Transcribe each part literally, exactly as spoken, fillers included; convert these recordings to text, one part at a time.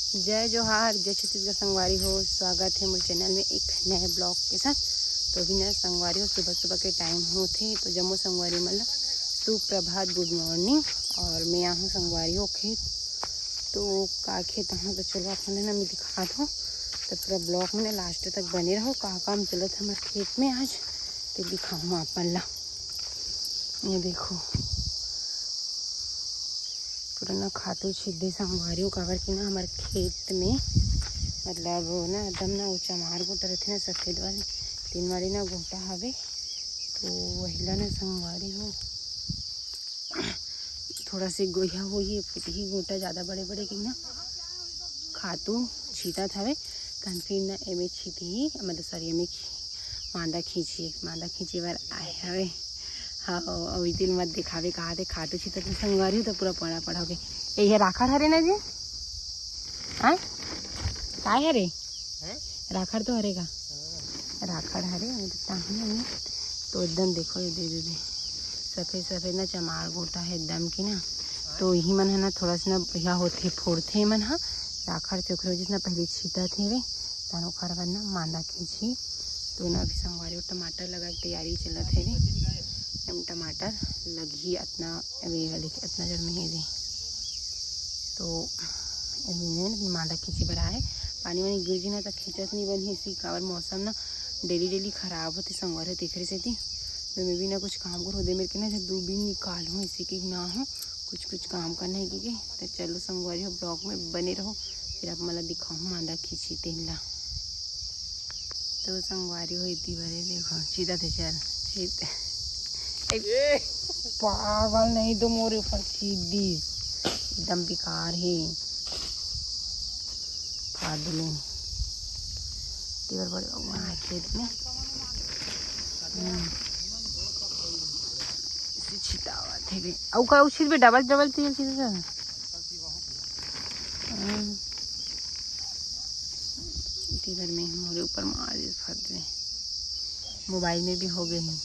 जय जोहार, जय छत्तीसगढ़ संगवारी हो, स्वागत है मोर चैनल में एक नए ब्लॉग के साथ। तो अभी ना संगवारी हो, सुबह सुबह के टाइम होथे, तो जम्मो संगवारी मन ला सुप्रभात, गुड मॉर्निंग। और मैं आहूँ संगवारी हो खेत, तो का खेत आहूँ तो चलो आप मन ला ना मैं दिखात हूँ, तो पूरा ब्लॉग में ना लास्ट तक बने रहो। का काम चलत है हमारे खेत में आज, तो दिखाऊँ आप मन ला। ये देखो, पूरा ना खातू छिद्दे संगवारी हो, काबर कि ना हमारे खेत में मतलब ना एकदम ना वो चमार गोटा रहते ना सफेद वाले, तीन वाली ना गोटा हवे, तो वही ला ना संगवारी हो थोड़ा से गोइहा होही, फुटही गोटा ज़्यादा बड़े बड़े की ना खातू छीतत हवे, तहन फिर ना एमे छीतही, मतलब सॉरी एमे मांदा खींची, मांदा खींची बर आए हवे। हाँ, अउ इतिल मत दिखावे कहा थे खातू छीतत संगवारी हो तो पूरा पड़ा पड़ा हो गए। ये राखड़ हरे ना जी? हाँ, काय हरे? हैं? राखड़ तो हरे का? हाँ। राखड़ हरे, अभी तो ताही नहीं। तो एकदम देखो ये दे दे दे सफेद सफेद ना चमार गोटा है एकदम की ना। तो यही मन है ना थोड़ा सा ना यह होथे फोड़थे मन हा राखड़ चोखरे जितना पहले छीता थे वे, तन ओखर बाद ना मांदा खींची। तो ना अभी संगवारी और टमाटर लगा के तैयारी चलत है रे। हम टमाटर लगही अतना वे वाले के अतना जड़ में है रे। तो यही मांदा खींची बर आए। पानी वानी गिर जी ना तो खींचत नहीं बनही इसी काबर मौसम ना डेली डेली खराब होथे संगवारी हो तेखरे सेती। तो मैं भी ना कुछ काम करो दे मेरे के ना दू बीन निकाल हूँ इसी की ना हो कुछ कुछ काम करना है कि तो चलो संगवारी हो ब्लॉग में बने रहो। फिर आप मला दिखाऊँ मांदा खींची तेन ला। तो संगवारी हो इतनी बड़े देखो चीता थे चल चीत ए, पागल नहीं तो मोरे ऊपर चीत दी एकदम बेकार है। फाड़ दूँ तीवर बड़े भगवान है खेत में। हम्म। इसे छिटावा थे बे। अउ का उछिल बे डबल डबल तेल चीज। हम्म। इतनी देर में मोरे ऊपर मार दे फट दे। मोबाइल में भी हो गए हैं।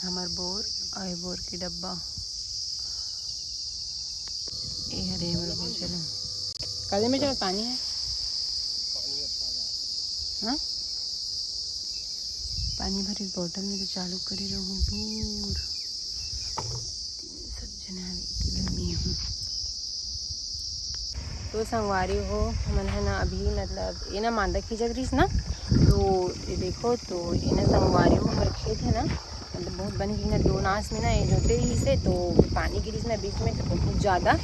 हमार बोर और बोर की डब्बा। ए हरे हमर बोर चला। कल में चला पानी है। हाँ? पानी भरे बोतल में तो चालू करे रहूँ बोर। तीन सब जना आवे के लिए मैं हूँ। तो संगवारी हो, हमन है ना अभी मतलब ये ना मांदा खींचत रहिस ना, तो ये देखो तो ये ना संगवारी हो हमर खेत है ना, मतलब बहुत बन गई ना दो नास में ना ये जोते रहिस है, तो पानी गिरिस ना बीच में तो बहुत ज़्यादा अ,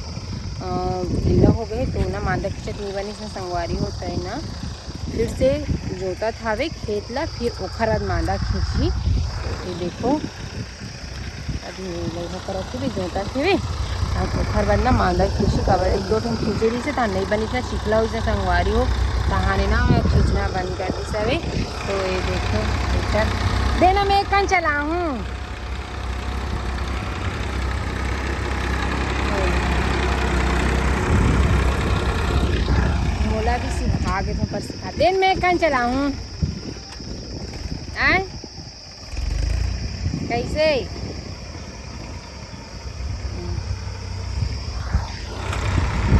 गीला हो गए, तो ना मांदा खींचत नहीं बनिस ना संगवारी हो, तो है ना फिर से जोतत हावे खेत ला, फिर ओखर बाद मांदा खींची। तो ये देखो अभी लइहा करत थे भी जोतत थे भी। अब ओखर बाद ना मांदा खींची काबर एक दो ठन खींचे रहिस हे, तहां नहीं बनिस ना चिखला उसे संगवारी हो, तहाने ना खींचना बंद कर दिस हवे। तो ये देखो ट्रैक्टर देना मैं कन चलाहूँ। मोला भी सिखा के तो पर सिखा देन मैं कन चलाहूँ। आय कैसे?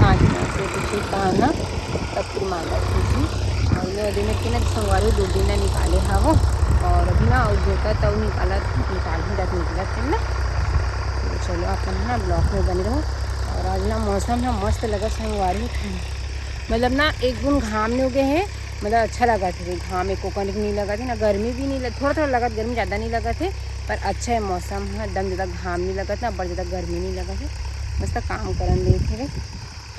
हाँ जी, ऐसे कुछ ही कहा ना, तब फिर मांदा खींची। और इन्हें दिन के ना संगवारी दो दिन ना निकाले हवो, और अभी ना और जोता तब निकाला, निकाल ही रख निकला फिर ना। तो चलो आप मन ना ब्लॉग में बने रहो। और आज ना मौसम ना मस्त लगा संगवारी, मतलब ना एक बूंद घाम नहीं उगे है, मतलब अच्छा लगा थे घाम एको कनिक नहीं लगा थे ना, गर्मी भी नहीं लग, थोड़ा थोड़ा लगा थे, गर्मी ज़्यादा नहीं लगा थे, पर अच्छा है मौसम है, एकदम ज़्यादा घाम नहीं लगा था, बड़ ज़्यादा गर्मी नहीं लगा थे, मस्त काम करन दे थे।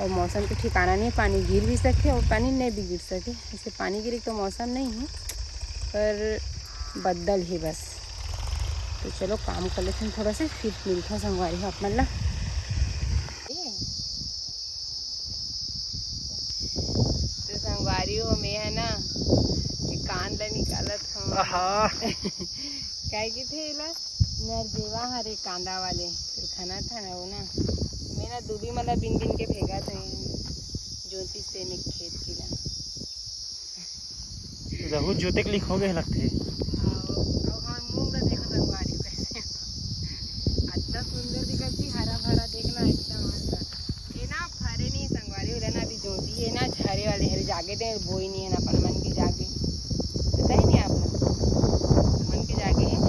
और मौसम के ठिकाना नहीं, पानी गिर भी सके और पानी नहीं भी गिर सके, ऐसे पानी गिरे तो मौसम नहीं है, पर बदल है बस। तो चलो काम कर लेते हैं थोड़ा सा, फिर मिलते हैं संगवारी हो आप मन ला। तो संगवारी हो, मैं है ना, ये कांदा निकालत हूँ। आहा। काय की थे एला? नरदेवा हरे कांदा वाले, फिर खाना था ना वो ना। मैं ना दूबी मला बिन बिन के फेंका थे, ज्योतिष से ने खेत की ला। रहू जोते के लिख हो गए लगथे। अउ, अउ हमर मूंग ला देखो संगवारी हो कैसे। अतना सुंदर दिखत जी, हरा भरा देखना एकदम मस्त। ये ना फरे नहीं संगवारी, उधर ना अभी जोती है ना, झरे वाले हरे जागे दे, बोई नहीं है ना अपन मन के जागे। पता ही नहीं आप लोग। मन के जागे है,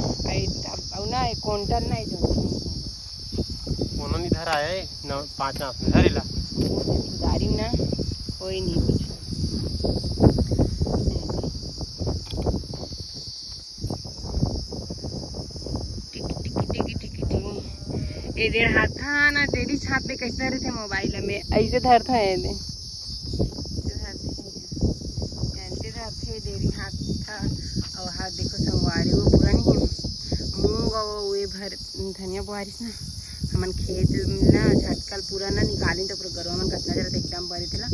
अउ ना ये कोंटर ना ये जोती नहीं है। कोनो नहीं धरा है, न, पाँच आंख में धरेला। कुदारी ना, कोई नहीं कुछ। टिक, टिक, टिक, टिक, टिक। ए डेढ़ हाथ, हाँ ना, डेढ़ हाथ में कैसे रहते मोबाइल में, ऐसे धरता है दे। ऐसे धरते हैं। ऐसे धरते हैं, डेढ़ हाथ था। और हाथ देखो संगवारी, वो पूरा नहीं है। मूंग और वो ये भर धनिया बोआरिस ना, हमन खेत ना झटकल पूरा ना निकालिन, त पूरा गरवा मन कतना जरा एकदम बरे तेला।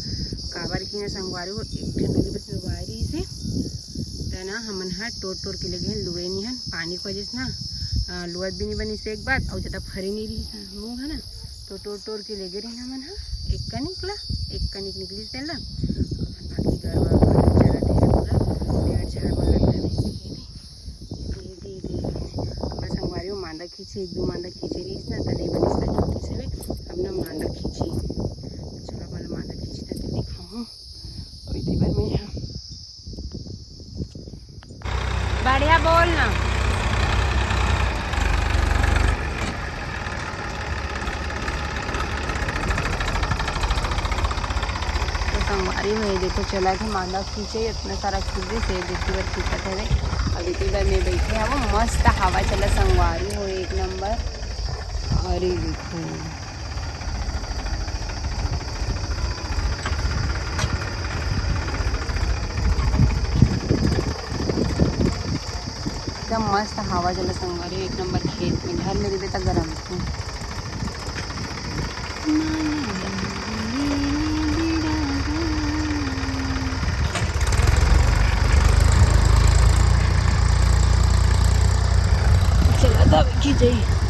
काबर कि ना संगवारी हो, एक ठन लगे बस लुआरी से, त ना हमन ह टोर टोर के लेगे हन, लुए नी हन, पानी के वजह से ना, अ, लुअत भी नी बनिस एक बार, अउ ज्यादा फरे नी रहिस ना मूंग ह ना, तो टोर टोर के लेगे रहिन हमन ह, एक कनिक ला, एक कनिक निकलिस तेला, बाकी गरवा मन चरत हे पूरा, पेड़ झाड़ मन लगत हे। दे, दे, दे। हमर संगवारी हो मांदा खींचे, एक दू मांदा खींचे रहिस ना, त नइ बनिस त जोतिस हवे। अब ना मांदा खींची। चलो, अब मांदा खींची त दिखाहूँ। ओई दे बर मैं हा। बढ़िया बोल ना। तो संगवारी हो, ये देखो, चला के मांदा खींचे, इतना सारा खींचे से देखी बर खींचत हवे। अभी तो इधर में बैठे हवो, मस्त हवा चला संगवारी हो, एक नंबर। अरे देखो, एकदम मस्त हवा चला संगवारी, एक नंबर। खेत में, घर में रहिबे त गरम। चला, तब की जाई।